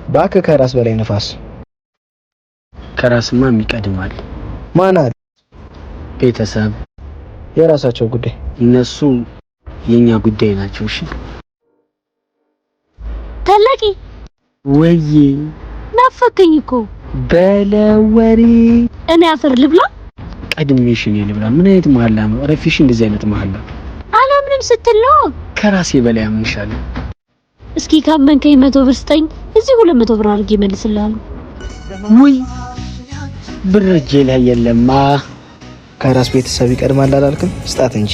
እባክህ ከራስ በላይ ነፋስ። ከራስማ የሚቀድማል። ማን አለ? ቤተሰብ። የራሳቸው ጉዳይ። እነሱ የኛ ጉዳይ ናቸው። እሺ ታላቂ ወይዬ ናፈከኝ እኮ። በለወሬ እኔ አፈር ልብላ። ቀድሜሽ እኔ ልብላ። ምን አይነት መሀላ ነው? ረፊሽ እንደዚህ አይነት መሀላ አላምንም ስትል ነው። ከራሴ በላይ አምንሻለሁ። እስኪ ካመንከኝ 100 ብር ስጠኝ። እዚህ 200 ብር አድርጌ እመልስልሃለሁ። ውይ ብር እጄ ላይ የለማ። ከራስ ቤተሰብ ይቀድማል አላልክም? ስጣት እንጂ።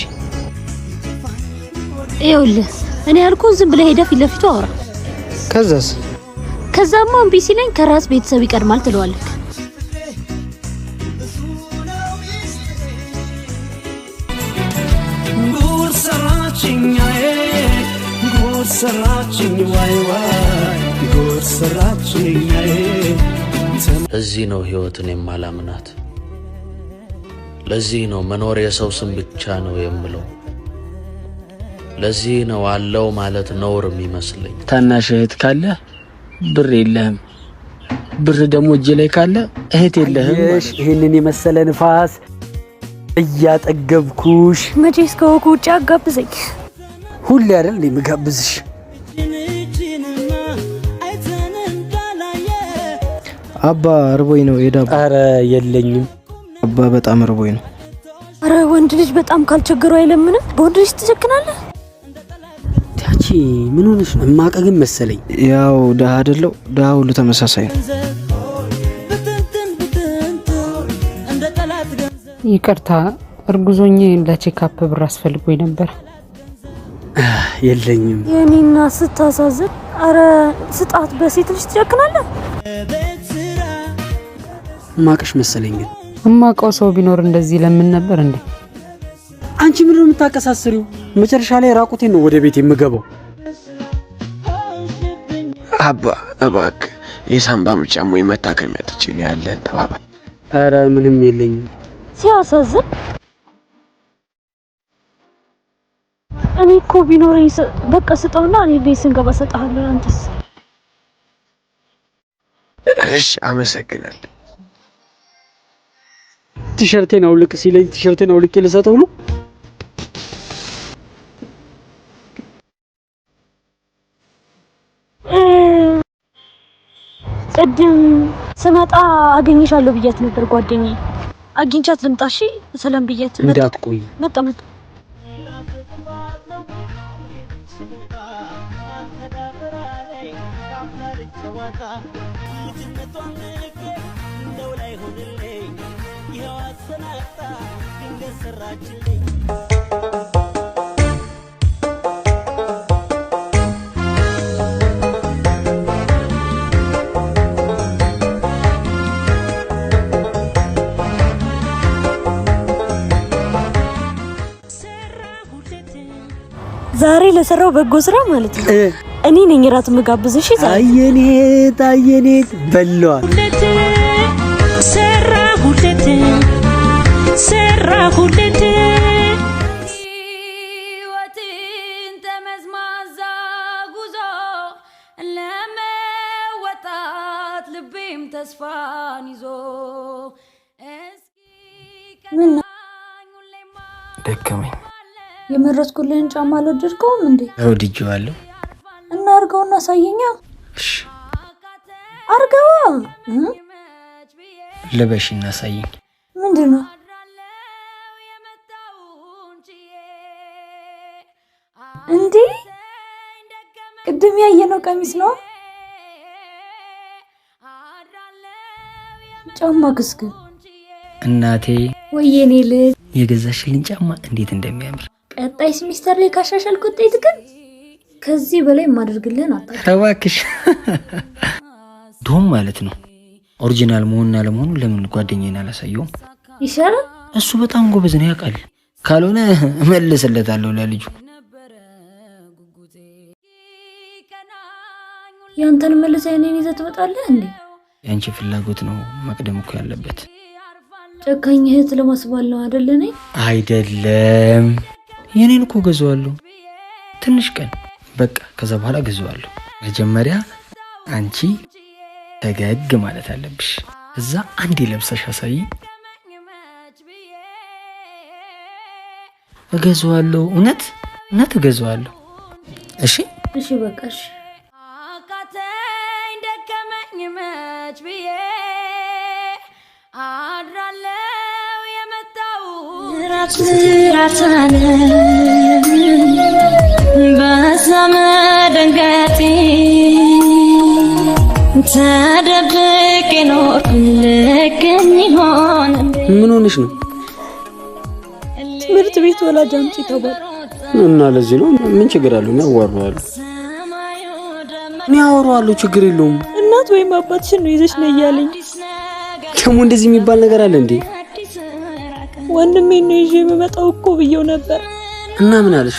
ይኸውልህ እኔ ያልኩህን ዝም ብለህ ሄደህ ፊት ለፊቱ አውራ። ከዛስ? ከዛማ እምቢ ሲለኝ ከራስ ቤተሰብ ይቀድማል ትለዋለህ። ለዚህ ነው ሕይወትን የማላምናት። ለዚህ ነው መኖር የሰው ስም ብቻ ነው የምለው። ለዚህ ነው አለው ማለት ነውር የሚመስለኝ። ታናሽ እህት ካለ ብር የለህም፣ ብር ደግሞ እጅ ላይ ካለ እህት የለህም። አየሽ፣ ይህንን የመሰለ ንፋስ እያጠገብኩሽ። መቼስ ከወጉ ውጭ አጋብዘኝ። ሁሌ አይደል እንዴ የምጋብዝሽ? አባ እርቦኝ ነው የዳቦ። ኧረ የለኝም። አባ በጣም እርቦኝ ነው። አረ ወንድ ልጅ በጣም ካልቸገረው አይለምንም። በወንድ ልጅ ትጨክናለህ? ታቺ ምን ሆነሽ ነው? እማቀ ግን መሰለኝ። ያው ድሃ አይደለው? ድሃ ሁሉ ተመሳሳይ ነው። ይቅርታ እርጉዞኜ ለ checkup ብር አስፈልጎኝ ነበር። የለኝም። የኔና ስታሳዝን። አረ ስጣት። በሴት ልጅ ትጨክናለህ? እማቀሽ መሰለኝ ግን እማውቀው ሰው ቢኖር እንደዚህ ለምን ነበር እንዴ? አንቺ ምንድን ነው የምታቀሳስሪው? መጨረሻ ላይ ራቁቴን ነው ወደ ቤት የምገባው። አባ እባክህ የሳምባ ምች አሞኝ መታከሚያ አጥቼ ነው ያለን ተባባል። ኧረ ምንም የለኝም። ሲያሳዝን። እኔ እኮ ቢኖረኝ በቃ ስጠውና እኔ ቤት ስንገባ እሰጥሃለሁ። አንተስ? እሺ አመሰግናለሁ። ቲሸርቴን አውልቅ ሲለኝ ቲሸርቴን አውልቄ ልሰጠው ነው። ቅድም ስመጣ አገኝሻለሁ ብያት ነበር ጓደኛዬ። አግኝቻት ልምጣ። እሺ ሰላም ብያት እንዳትቆይ። መጣ መጣ። ዛሬ ለሰራው በጎ ስራ ማለት ነው እኔ ነኝ እራት የምጋብዝሽ። እሺ ዛሬ አየኔት አየኔት በለዋል። ሰራሁለት ሰራሁለት ሕይወትን ጠመዝማዛ ጉዞ ለመወጣት ልቤም ተስፋን ይዞ እስኪ ምን ደከመኝ። የመረጥኩልህን ጫማ አልወደድከውም እንዴ? ወድጄዋለሁ። እና አርገውና አሳየኛ። አርገዋ። ልበሽ እና አሳየኝ። ምንድን ነው? እንዴ ቅድም ያየነው ቀሚስ ነው። ጫማ ክስክ እናቴ ወየኔ ልጅ የገዛሽልኝ ጫማ እንዴት እንደሚያምር። ቀጣይ ሴሚስተር ላይ ካሻሻልክ ውጤት ግን ከዚህ በላይ የማደርግልህን አጣ። እባክሽ ዶም ማለት ነው። Original መሆንና ለመሆኑ ለምን ጓደኛዬን አላሳየውም? ይሻላል። እሱ በጣም ጎበዝ ነው ያውቃል። ካልሆነ እመልስለታለሁ ለልጁ። ያንተን መልሰህ እኔን ይዘህ ትመጣለህ እንዴ? የአንቺ ፍላጎት ነው መቅደም እኮ ያለበት። ጨካኝ እህት ለማስባል ነው አይደለ? እኔ አይደለም፣ የኔን እኮ ገዛዋለሁ። ትንሽ ቀን በቃ፣ ከዛ በኋላ ገዛዋለሁ። መጀመሪያ አንቺ ፈገግ ማለት አለብሽ። እዛ አንዴ ለብሰሽ አሳይ። እገዛዋለሁ። እውነት እውነት እገዛዋለሁ። እሺ እሺ፣ በቃ እሺ። አቃተኝ ደከመኝ መች ብዬ አድራለው የመጣው በዛ መደንገጤ ተደብቄ ኖርኩ ልገኝ ይሆን? ምን ሆነሽ ነው? ትምህርት ቤት ወላጅ አምጪ ተባለ። እና ለዚህ ነው ምን ችግር አለው? እኔ አዋራዋለሁ፣ እኔ አወራዋለሁ፣ ችግር የለውም። እናት ወይም አባትሽን ነው ይዘሽ ነይ እያለኝ። ደግሞ እንደዚህ የሚባል ነገር አለ እንዴ? ወንድሜን ነው ይዤ የምመጣው እኮ ብየው ነበር። እና ምን አለሽ?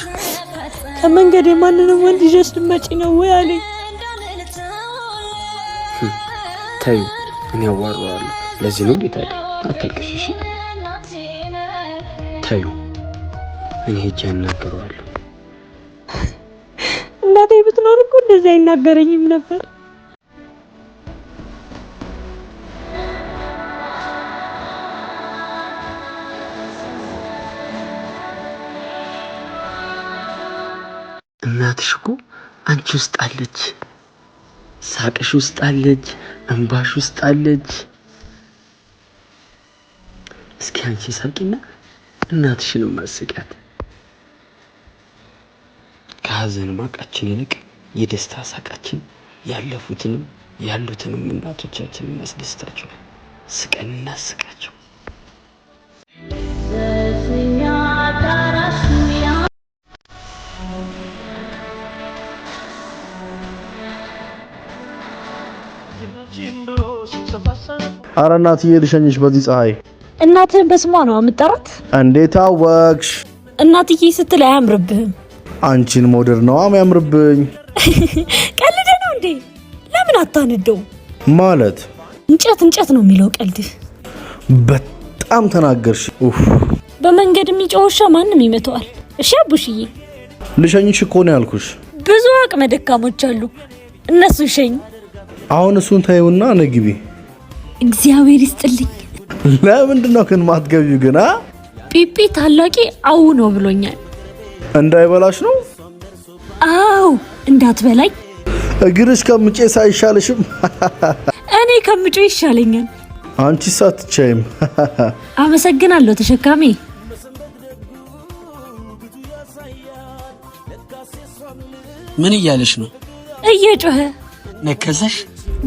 ከመንገድ የማንንም ወንድ ይዘሽ ልትመጪ ነው ወይ አለኝ። ተይው፣ እኔ አዋራዋለሁ። ለዚህ ነው እንዴ ታዲያ? አታልቅሽ፣ እሺ? ተይው፣ እኔ ሄጄ አናግረዋለሁ። እናቴ ብትኖር እኮ እንደዚህ አይናገረኝም ነበር። እናትሽ እኮ አንቺ ውስጥ አለች፣ ሳቅሽ ውስጥ አለች፣ እንባሽ ውስጥ አለች። እስኪ አንቺ ሳቂና እናትሽንም አስቂያት። ከሀዘን ማቃችን ይልቅ የደስታ ሳቃችን ያለፉትንም ያሉትንም እናቶቻችንን ያስደስታቸዋል። ስቀን እናስቃቸው። አረ እናትዬ ልሸኝሽ በዚህ ፀሐይ። እናትህን በስሟ ነው የምጠራት? እንዴት አወቅሽ? እናትዬ ስትል አያምርብህም። አንቺን መውደድ ነዋ የሚያምርብኝ። ቀልድ ነው እንዴ? ለምን አታንደው? ማለት እንጨት እንጨት ነው የሚለው ቀልድህ። በጣም ተናገርሽ። ኡፍ። በመንገድ የሚጮህ ውሻ ማንም ይመተዋል። እሺ አቡሽዬ፣ ልሸኝሽ እኮ ነው ያልኩሽ። ብዙ አቅመ ደካሞች አሉ፣ እነሱ ሸኝ። አሁን እሱን ታዩና ነግቢ። እግዚአብሔር ይስጥልኝ። ለምንድን ነው ግን ማትገቢው? ግን አ? ፒፒ ታላቂ አው ነው ብሎኛል። እንዳይበላሽ ነው። አው እንዳትበላኝ። እግርሽ ከምጬ ሳይሻልሽም? እኔ ከምጮ ይሻለኛል። አንቺስ አትቻይም። አመሰግናለሁ ተሸካሚ። ምን እያለሽ ነው? እየጮኸ ነከሰሽ?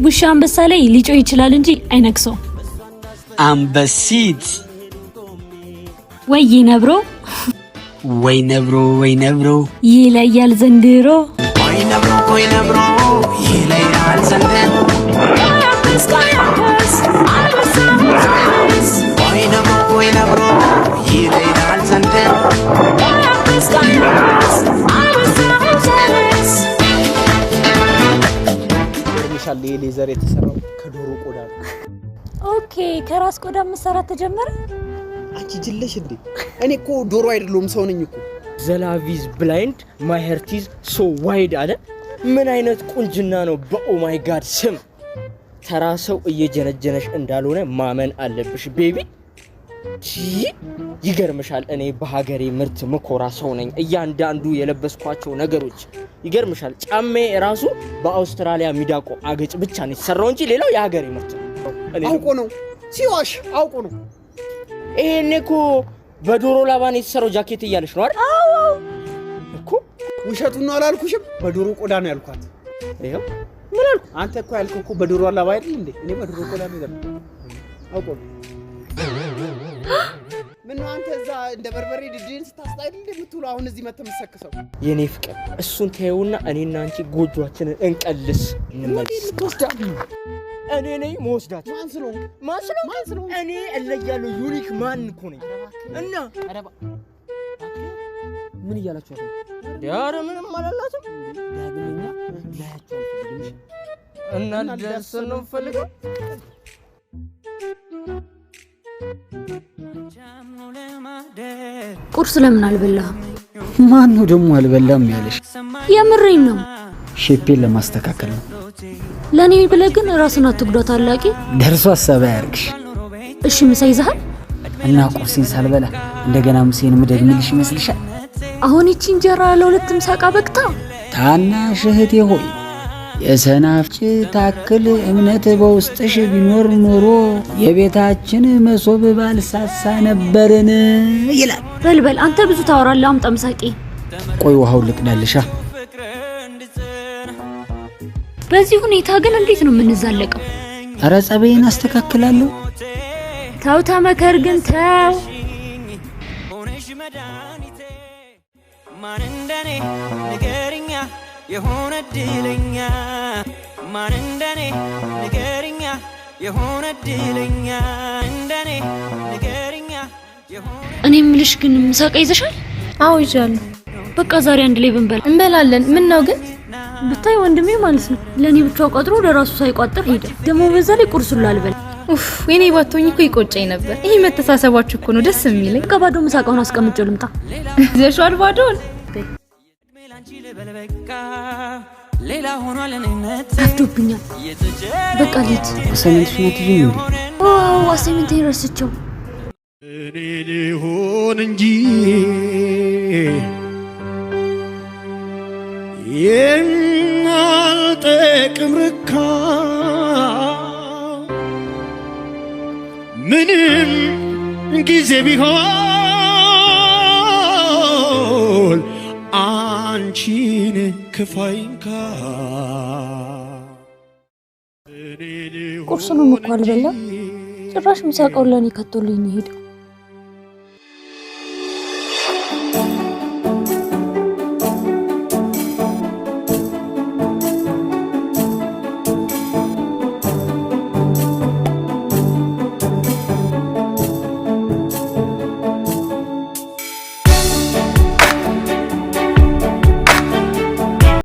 ውሻ አንበሳ ላይ ሊጮህ ይችላል እንጂ አይነክሰውም። አንበሲት ወይ ነብሮ፣ ወይ ነብሮ፣ ወይ ነብሮ ይለያል ዘንድሮ። ወይ ነብሮ ይለያል ዘንድሮ። ወይ ነብሮ፣ ወይ ነብሮ ይለያል ዘንድሮ። ይገርምሻል፣ ይሄ leather የተሰራው ከዶሮ ቆዳ ነው። Okay፣ ከራስ ቆዳ መሰራት ተጀመረ። አንቺ ጅለሽ እንዴ? እኔ እኮ ዶሮ አይደለሁም፣ ሰው ነኝ እኮ። The love is blind, my heart is so wide አለ። ምን አይነት ቁንጅና ነው! በ oh my God ስም ተራ ሰው እየጀነጀነሽ እንዳልሆነ ማመን አለብሽ baby። ይገርምሻል፣ እኔ በሀገሬ ምርት ምኮራ ሰው ነኝ። እያንዳንዱ የለበስኳቸው ነገሮች ይገርምሻል። ጫሜ ራሱ በአውስትራሊያ ሚዳቆ አገጭ ብቻ ነው የተሰራው እንጂ ሌላው የሀገሬ ምርት ነው። አውቆ ነው ሲዋሽ፣ አውቆ ነው። ይሄኔ እኮ በዶሮ ላባ ነው የተሰራው ጃኬት እያለች ነው አይደል? እኮ ውሸቱን ነው አላልኩሽም? በዶሮ ቆዳ ነው ያልኳት። ይኸው ምን አልኩ? አንተ እኮ ያልከው እኮ በዶሮ ላባ አይደል እንዴ? እኔ በዶሮ ቆዳ ነው ያልኩት። አውቆ ነው። ምነው አንተ እዛ እንደ በርበሬ ድድን ስታስጣ አይደል እንዴ የምትውለው? አሁን እዚህ መተህ የምትሰክሰው? የኔ ፍቅር እሱን ተይውና እኔና አንቺ ጎጆአችንን እንቀልስ፣ እንመልስ። እኔ ነኝ መወስዳት። ማን ስለሆንክ? ማን ስለሆንክ? እኔ እለያለሁ። Unique man እኮ ነኝ። እና ምን እያላችሁ ነው? ኧረ ምንም አላላትም። ዳግመኛ ላያችሁ አልፈልግም። እና ልደርስ ነው የምፈልገው። ቁርስ ለምን አልበላህም? ማን ነው ደግሞ አልበላም ያለሽ? የምሬን ነው። Shape ኤን ለማስተካከል ነው። ለእኔ ብለህ ግን ራስን አትጉዳ ታላቂ። ደርሶ ሀሳብ አያርግሽ። እሺ ምሳ ይዘሃል? እና ቁርሴን ሳልበላ እንደገና ምሴን ምደግምልሽ ይመስልሻል? አሁን ይቺ እንጀራ ለሁለት ምሳቃ በቅታ። ታናሽ እህቴ ሆይ፣ የሰናፍጭ ታክል እምነት በውስጥሽ ቢኖር ኖሮ የቤታችን መሶብ ባልሳሳ ነበርን ይላል። በልበል አንተ ብዙ ታወራለህ። አምጣ ምሳቄ። ቆይ ውሃውን ልቅዳልሻ። በዚህ ሁኔታ ግን እንዴት ነው የምንዛለቀው? ኧረ ጸበይን አስተካክላለሁ። ተው ተመከር ግን ተው። ማን እንደኔ ንገርኛ የሆነ ድለኛ፣ ማን እንደኔ ንገርኛ የሆነ ድለኛ፣ እንደኔ ንገርኛ። እኔ የምልሽ ግን ምሳቃ ይዘሻል? አዎ ይዣለሁ። በቃ ዛሬ አንድ ላይ ብንበላ። እንበላለን። ምን ነው ግን? ብታይ ወንድሜ ማለት ነው ለእኔ ብቻው ቋጥሮ ለራሱ ሳይቋጥር ሄደ። ደግሞ በዛ ላይ ቁርሱን ላልበላ። ኡፍ፣ የኔ ባትሆኝ እኮ ይቆጨኝ ነበር። ይህ መተሳሰባችሁ እኮ ነው ደስ የሚለኝ። በቃ ባዶ ምሳቃውን አስቀምጬው ልምጣ። ይዘሽዋል ባዶን? ሌላ ሆኗል እኔነት። ረፍዶብኛል። በቃ ልሂድ። Assignment ሽን አትይዥም እንዴ? ኦ፣ assignment ኤን ረስቼው። እኔ ልሆን እንጂ የማልጠቅም ርካ፣ ምንም ጊዜ ቢሆን አንቺን ክፉ አይንካ። ቁርሱንም እኮ አልበላም። ጭራሽ ምሳቃውን ለእኔ ከቶልኝ ነው የሄደው።